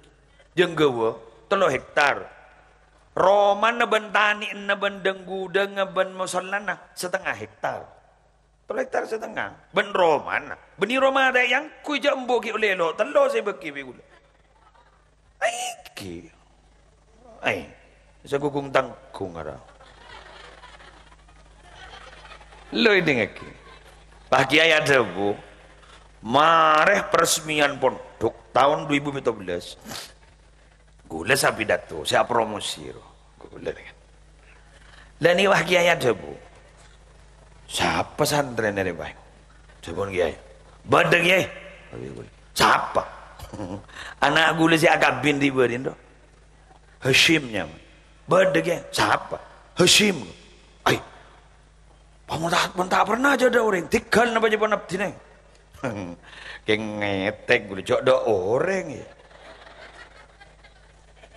Jenggawa, tello hektar. Romana bân tanè'na bân dhâng-ghudhângnga bân mosollana satengnga hektar. Tello hektar satengnga. Bân romana. Bânnè roma ta' èangghuy jhâ' embu' ghi' ollè lo' tello sè èbâghi bi' ghulâ. Aènggi. Aè. Saghughung tangghung ara. Lo èdingngaghi. Pak Kiai adhâbu, marè peresmian pondhuk taon dua ribu pitu belas. Ghulâ sè apidato, sè apromosi, ro. Ghulâ, kan. Lah, nèka Pak Kiai adhâbu, "Sapa santrèna rè, Pak?" Dhâbuna Kiai, "Bâdâ, Kiai." "Sapa?" "Ana' ghulâ sè akabin rè bâriyâ, ro. Hasyim nyamana." "Bâdâ, Kiai." "Sapa?" "Hasyim." "Ai, mon ta', mon ta' pernah jâ' dâ' orèng, tèghâl napa jâ' pon abdhina." Kèng ngètèk ghulâ, jâ' dâ' orèng, yâ.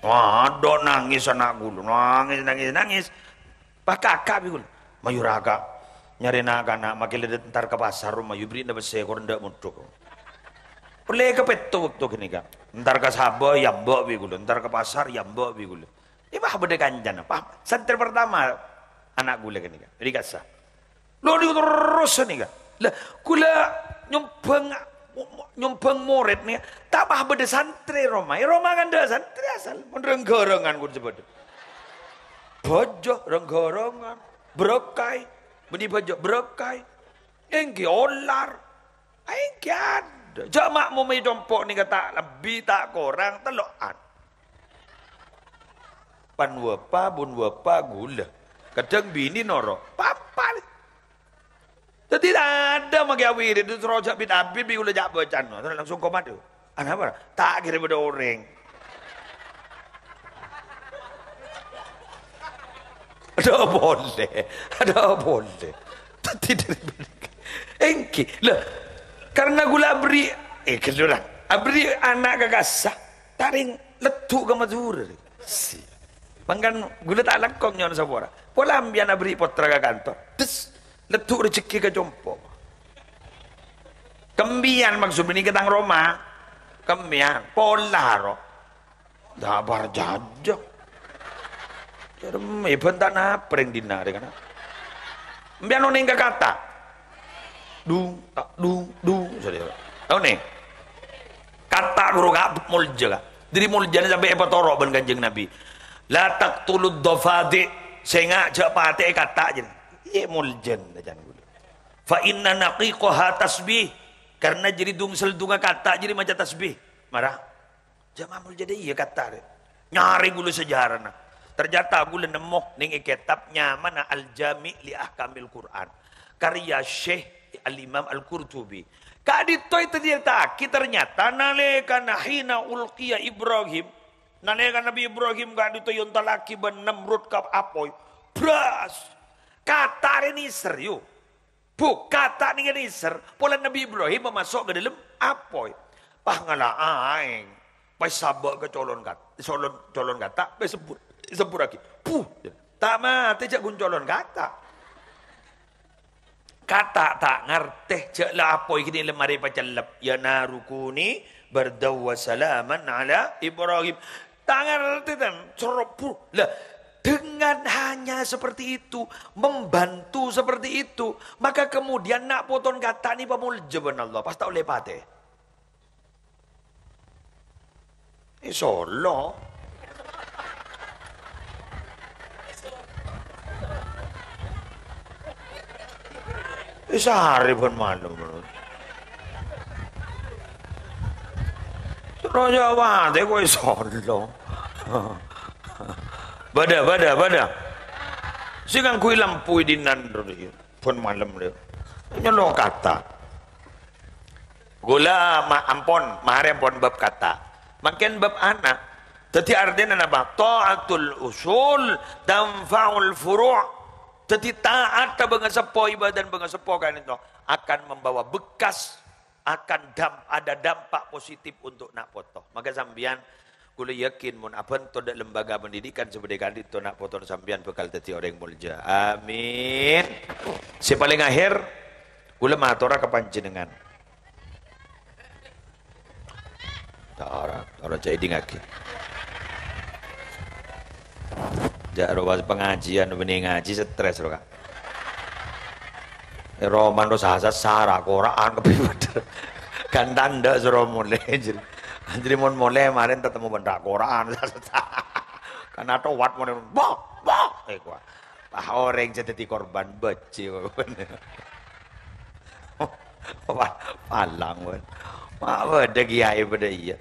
Waduh, nangès ana' ghulâ, nangès, nangès, nangès. Pas kaka' bi' ghulâ. "Mayu, ra, Ka'. Nyarèna kana', makè la dâ' entar ka pasar, mayu bâri'na pèssè, kor endâ' mondhuk." Ollè kapètto bâkto ghânèka. Entar ka sabâ, èyambâ' bi' ghulâ. Entar ka pasar, èyambâ' bi' ghulâ. È, pas bâdâ kancana, pas santrè pertama ana' ghulâ ghânèka, rè ka'issa'. Lo, nèko terros nèka. Lah, ghulâ nyombhâng mo-, mo-, nyombhâng morèd nè, ta' pas bâdâ santrè roma. È roma kan tadâ' santrè asal. Mon rèng-ghârângan ghun sè bâdâ. Bâjâ, rèng-ghârângan, bârâkkaè. Bânnè bâjâ bârâkkaè. Èngghi olar. Èngghi adâ'. Jhâ' ma'mom è compo' nèka ta' lebbi, ta' korang, tello'an. Pan-wâpa, bun-wâpa, ghulâ. Kadhâng binè noro'. Papa, lè. Dhâddhi tadâ' makè awirid, terro jhâ' bit-abit, bi' ghulâ jhâ' bâcana. Terus langsung komat, "Anapa? Ta' kèra bâdâ orèng." Adâ' polè. Adâ' polè. Dhâddhi dâri bânnè. Èngghi. Lah, karena ghulâ aberri', eh, ghellorang. Aberri' ana' ka kassa'. Tarèng leddhu' ka Madhurâ. Si. Mangkana ghulâ ta' langkong nyo'on sapora. Pola sampèyan aberri' pottra ka kantor. Des. Leddhu' rejhekkè ka compo'. Kembiyan maksud bânnè ka tang roma. Kembiyan. Pola ro. Ta' parcajâ. Jârèm, bân ta' naprèng dinna' rè kana'. Sampèyan onèng ka kata'. Dung, ta', dung, dung. Saudara. Onèng. Kata' ghuru ka' molja ka'. Dâri moljana sampè' èpatoro' bân Kanjeng Nabi. "La taqtulud dhafadi'." Sènga' jhâ' patè'è kata' jârèya. Iyâ moljana jân ghulâ. "Fa inna naqiqaha tasbih." Karena jârèya dungsel dungnga kata' jârèya maca tasbih. Mara. Jamaah moljâ dâ' iyâ kata' rè. Nyarè ghulâ sejarana. Ternyata ghulâ nemmo nèng è kètab nyamana Al-Jami' li Ahkamil Qur'an. Karya Syekh Al-Imam Al-Qurtubi. Ka'dinto ècarèta'aghi ternyata nalèkana hina ulqiya Ibrahim. Nalèka Nabi Ibrahim ka'dinto èontallaghi bân Namrud ka apoy. Bras. Kata' rè nèser, yu. Bu, kata' nèka nèser, polana Nabi Ibrahim mamaso' ka dâlem apoy. Pas ngala' aèng. Pas sabâ' ka colon kat-, colon, colon kata', pas sebbhur, sebbhurraghi. Bu, ta' matè jhâ' ghun colon kata'. Kata' ta' ngartè, jhâ' la apoy ghini la marè pacellep. "Ya naru kuni bardaw wa salaman ala Ibrahim." Ta' ngartè, tan, serobbu. Lah, dengan hanya seperti itu, membantu seperti itu, maka kemudian na' poton kata' nè pamolja bân Allah, pas ta' ollè patè. È solo. È sarè bân malem. Terro Jawa tè kowe solo. Bâdâ, bâdâ, bâdâ. Sè ngangghuy lampu è dinna' rowa, bân malem, lho. Nyello kata'. Ghulâ ma-, ampon, marè ampon bab kata'. Mangkèn bab ana'. Dhâddhi artèna napa? Ta'atul usul tanfa'ul furu'. Dhâddhi ta'at ka bângaseppo, ibâdâna bângaseppo ka'dinto akan membawa bekas, akan dam-, ada dampak positif untuk na' poto. Maka sampèyan, ghulâ yakin mon abhânto dâ' lembaga pendidikan sè bâdâ è ka'dinto, na' potona sampèyan bhâkal dhâddhi orèng molja. Amin. Sè palèng akhèr, ghulâ matora ka panjhennengngan. Tora, tora jhâ' èdingngaghi. Jhâ' rowa pangajiyân bânnè ngajhi stres rowa, Ka'. È roma rowa sa-, sa-, sara Kora'an kabbhi padâ. Kan tandhâ soro molè, jârèya. Jârèya mon molè marèn tatemmo bân ra-, Kora'an. Kan atowat mon, "Bah, bah!" Eh, kuwi. Wah, orèng sè dhâddhi korban bâjhi. Wah, palang, wah. Ma' bâdâ kiyaè padâ iyâ.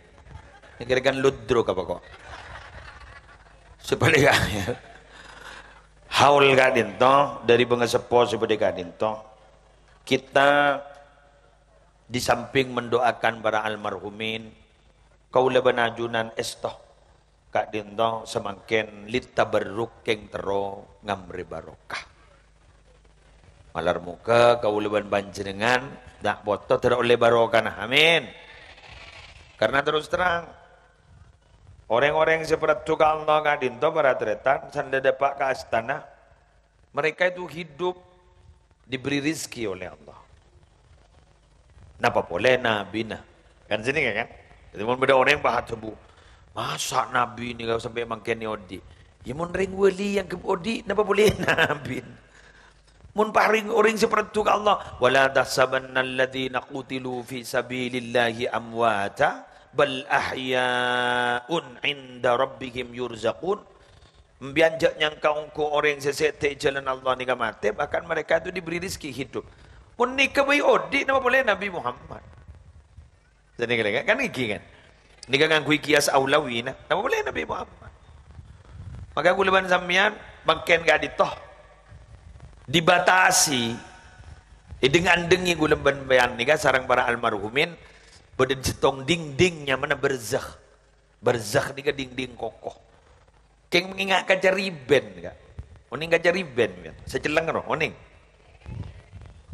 Kèra kan ludruk apa kok? Sebaliknya. Haul ka'dinto, dâri bângaseppo sè bâdâ ka'dinto, kita di samping mendoakan para almarhumin, kaulâ bân ajunan èsto ka'dinto samangkèn litabarruk kèng terro ngamrè barokah. Malar moghâ kaulâ bân panjhennengngan, na' poto terro ollè barokana. Amin. Karena terus terang, orèng-orèng sè paraddhu ka Allah ka'dinto, para tarètan, sandhâ dâpa' ka astana, mereka itu hidup diberi rizki oleh Allah. Napa polè nabina? Kan sènèka, kan? Dhâddhi, mon bâdâ orèng pas adhâbu, "Masa nabi nèka sampè' mangkèn odi'?" Yâ, mon rèng wali èangghep odi', napa polè nabi? Mon parèng orèng sè parlo ka Allah, "Wa la tahsabannalladzina qutilu fi sabilillahi amwata, bal ahya'un 'inda rabbihim yurzaqun." Empiyan jhâ' nyangka ongghu orèng sè sèdhâ è jhâlân Allah nèka matè, bahkan mereka itu diberi rezeki hidup. Mon nèka bhâi odi', napa polè Nabi Muhammad? Jadi kan, kan iki kan. Nèka ngangghuy kias aulawi, nah. Napa polè Nabi Muhammad? Maka kaulâ bân sampèyan mangkèn ka'dinto dibatasi. Èdheng-andhengngè kaulâ bân sampèyan nèka sareng para almarhumin bâdâ sèttong dingding nyamana barzakh. Barzakh nèka dingding koko. Kèng ngènga' kaca ribèn, Ka'. Onèng kaca ribèn, Ka'. Sè celleng rowa, onèng.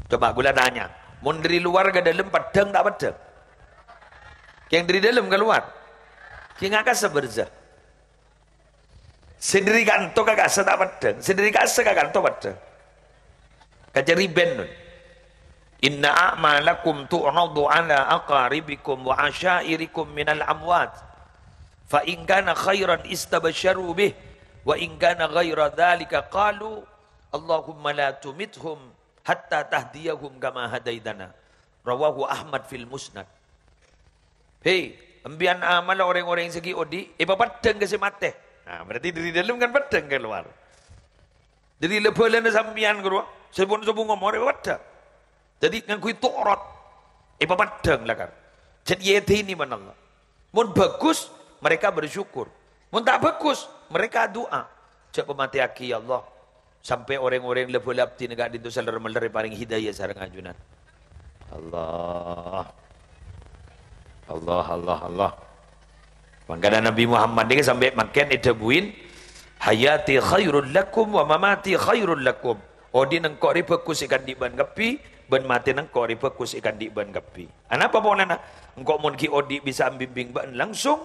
Coba kaulâ tanya, mon dâri lowar ka dâlem peddhâng ta' peddhâng? Kèng dâri dâlem ka lowar. Kèng ngènga' kassa barzakh. Sè dâri kanto ka kassa ta' peddhâng, sè dâri kassa ka kanto peddhâng. Kaca ribèn, non. "Inna a'malakum tu'radu ala aqaribikum wa asyairikum minal amwat. Fa in kana khairan istabsyaru bih, wa in kana ghaira dzalika qalu, Allahumma la tumithum hatta tahdiyahum kama hadaitana." Rawahu Ahmad fil Musnad. He, empiyan amalla orèng-orèng sè ghi' odi', èpapeddhâng ka sè matè. Nah, berarti dâri dâlem kan peddhâng ka lowar. Dâri la-bâlâna sampèyan ghârowa, sè pon-, sè pon-, ngomor èpapeddhâng. Dhâddhi ngangghuy tu'rad, èpapeddhâng lakar. Jadi èdhini bân Allah. Mon bagus, mereka bersyukur. Mon ta' bagus, mereka du'a. Jhâ' pamatèyaghi, ya Allah. Sampè' orèng-orèng la-bâlâ abdhina ka'dinto salèr-mellèr èparèng hidayah sareng ajunan. Allah. Allah, Allah, Allah. Mangkana Nabi Muhammad nèka sampè' mangkèn èdhâbuin, "Hayati khairul lakum wa mamati khairul lakum." Odi'na engko' rè bhâghus èkandhi' bâ'na kabbhi, bân matèna engko' rè bhâghus èkandhi' bâ'na kabbhi. Anapa polana? Engko' mon ghi' odi' bisa ambimbing bâ'na langsung,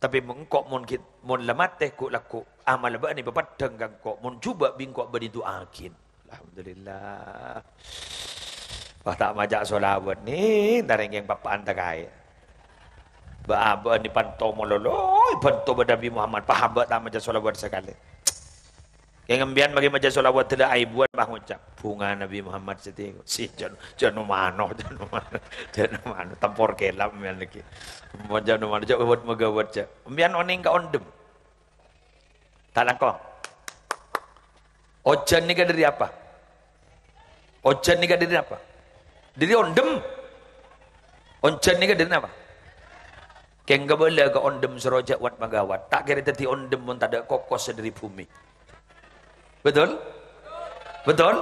tapè engko' mon ghi', mon la matè ghu'-lagghu', amalla bâ'na èpapeddhâng ka engko', mon jhubâ' bi' engko' bânnè du'aaghin. Alhamdulillah. Wah, ta' maca sholawat nè, tarèng kèng pappa'an ta' kaè. Bâ'-abâ'an èpanto malolo, èpanto bân Nabi Muhammad, pas abâ' ta' maca sholawat sakalè. Kèng empiyan maghi maca sholawat dâlla aèbuwân, pas ngoca', "Bhunga Nabi Muhammad sè tèko." Si, jhân, jhân mano, jhân mano, jhân mano, tempor kèlap empiyan laghi. Mon jhân mano, jhâ' wât maghâwât, jhâ'. Empiyan onèng ka ondhem. Ta' langkong. Ojhân nèka dâri apa? Ojhân nèka dâri apa? Dâri ondhem. Ojhân nèka dâri napa? Kèng kabâlâ ka ondhem soro jhâ' wât maghâwât. Ta' kèra dhâddhi ondhem mon tadâ' kokos sè dâri bhumè. Betul? Betul?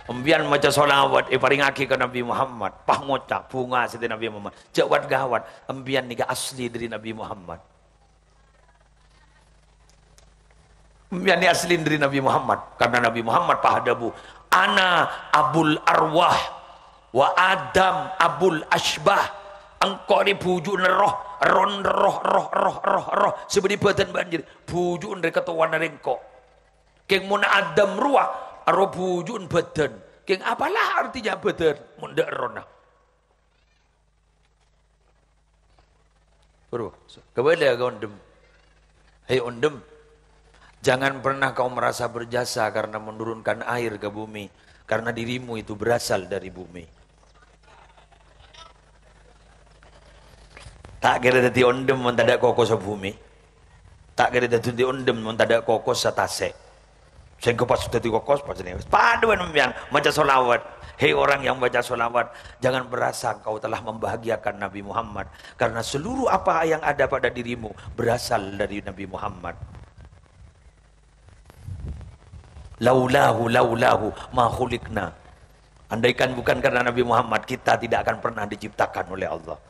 Empiyan maca sholawat èparèngaghi ka Nabi Muhammad. Pas ngoca' bhunga sè dâri Nabi Muhammad. Jhâ' wât ghâwât. Empiyan nèka asli dâri Nabi Muhammad. Mènè asli dâri Nabi Muhammad, karena Nabi Muhammad pas adhâbu, "Ana abul arwah, wa Adam abul asbah." Engko' rè bhuju'na roh, ron roh, roh, roh, roh, roh, sè bâdâ è bâdân bâ'na jârèya, bhuju'na rè katowana rè engko'. Kèng mon Adam rowa, aro bhuju'na bâdân. Kèng apalah artinya bâdân, mon tadâ' errohna? Bro, kabâlâ ka ondhem. Hei ondhem, jangan pernah kau merasa berjasa karena menurunkan air ke bumi, karena dirimu itu berasal dari bumi. Ta' kèra dhâddhi ondhem mon tadâ' kokossa bhumè. Ta' kèra dhâddhi ondhem mon tadâ' kokossa tasè'. Sèngko' pas dhâddhi kokos, pas ini. Padâ bân sampèyan maca sholawat. Hei orang yang baca sholawat, jangan merasa engkau telah membahagiakan Nabi Muhammad. Karena seluruh apa yang ada pada dirimu berasal dari Nabi Muhammad. Laulahu, laulahu, ma khuliqna. Andaikan bukan karena Nabi Muhammad, kita tidak akan pernah diciptakan oleh Allah.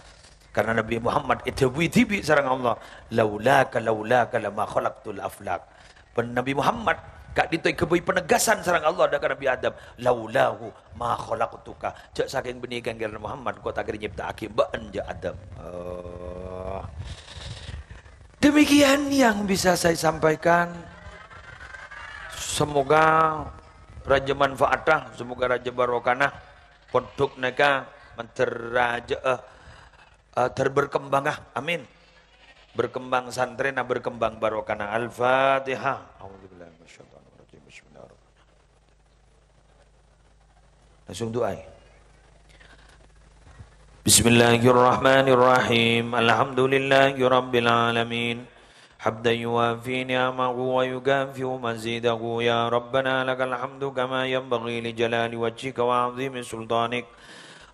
Karena Nabi Muhammad èdhâbuwi dhibi' sareng Allah, "Laulaka, laulaka lama khalaqtul aflak." Pen-, Nabi Muhammad ka'dinto èghâbây penegasan sareng Allah dâ' ka Nabi Adam, "Laulahu ma khalaqtuka." Jhâ' sakèng bânnè kèng karena Muhammad, engko' ta' kèra nyèpta'aghi bâ'na, jhâ' Adam. Oh. Demikian yang bisa saya sampaikan. Semoga rajâ manfaata, semoga rajâ barokana. Pondhuk nèka mandhâr rajâ'â, eh, ter-, berkembangah. Amin. Berkembang santrèna, berkembang barokana. Al-Fatihah. A'udzubillahi minasyaitonirrajim. Bismillahirrahmanirrahim. Langsung du'a. Bismillahirrahmanirrahim. Alhamdulillahirabbil alamin. Hamdan yuwafi ni'amahu wa yukafi'u mazidahu. Ya Rabbana, lakal hamdu kama yanbaghi li jalali wajhika wa 'azimi sultanik.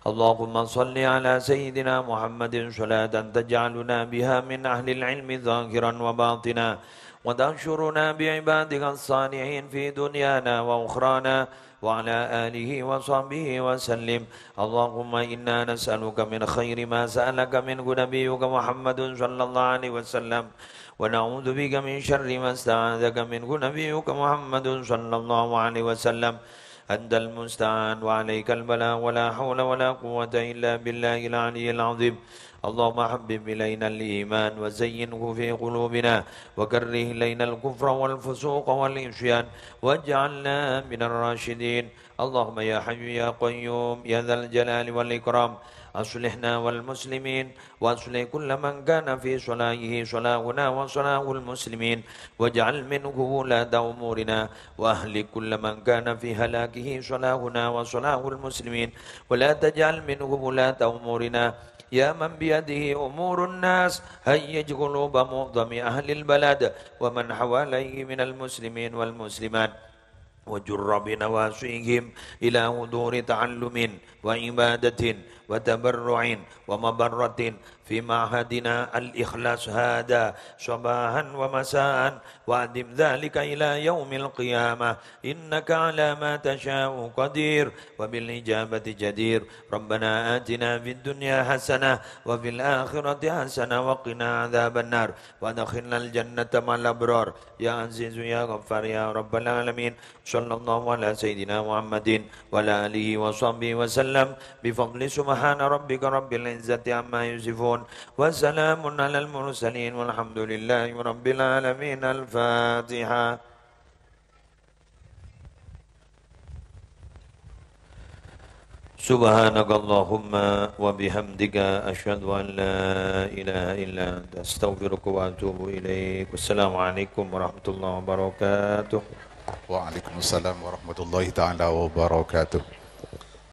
Allahumma shalli ala sayyidina Muhammadin salatan taj'aluna biha min ahlil ilmi zahiran wa batina, wa tahsyuruna bi ibadika as-salihin fi dunyana wa ukhrana, wa ala alihi wa sahbihi wa sallim. Allahumma inna nas'aluka min khairi ma sa'alaka minhu nabiyyuka Muhammadun sallallahu alaihi wasallam, wa na'udzubika min syarri ma sta'adzaka minhu nabiyyuka Muhammadun sallallahu alaihi wasallam. Antal musta'an wa alaikal balagh, wa la haula wa la quwwata illa billahil aliyyil azim. Allahumma habbib ilainal iman wa zayyinhu fi qulubina, wa karrih ilainal kufra wal fusuqa wal isyan, waj'alna minar rasyidin. Allahumma ya hayyu ya qayyum ya dzal jalali wal ikram, aslihna wal muslimin, wa aslih kulla man kana fi salahihi salahuna wa salahul muslimin, waj'al minhu wulata umurina, wa ahlik kulla man kana fi halakihi salahuna wa salahul muslimin, wa la taj'al minhu wulata umurina, ya man biyadihi umurun nas, hayyij quluba mu'dhami ahlil balad, wa man hawalaihi minal muslimin wal muslimat, wa jurra bi nawasihim ila huduri ta'allumin wa ibadatin wa tabarru'in wa mabarratin fi ma'hadina al-ikhlas hadha sabahan wa masa'an, wa adim dhalika ila yaumil qiyamah, innaka ala ma tasha'u qadir, wa bil ijabati jadir. Rabbana atina fid dunya hasanah wa fil akhirati hasanah wa qina adzabannar, wa adkhilnal jannata ma'al abrar. Ya Azizu ya Ghaffar ya Rabbal Alamin. Sallallahu ala Sayyidina Muhammadin wa ala alihi wa sahbihi wa sallam. Bi fadli subhana rabbika rabbil izzati amma yasifun. Wa salamun alal mursalin walhamdulillahi rabbil alamin. Al-Fatihah. Subhanakallahumma wa bihamdika, asyhadu an la ilaha illa anta, astaghfiruka wa atubu ilaik. Wassalamualaikum warahmatullahi wabarakatuh. Waalaikumsalam warahmatullahi taala wabarakatuh.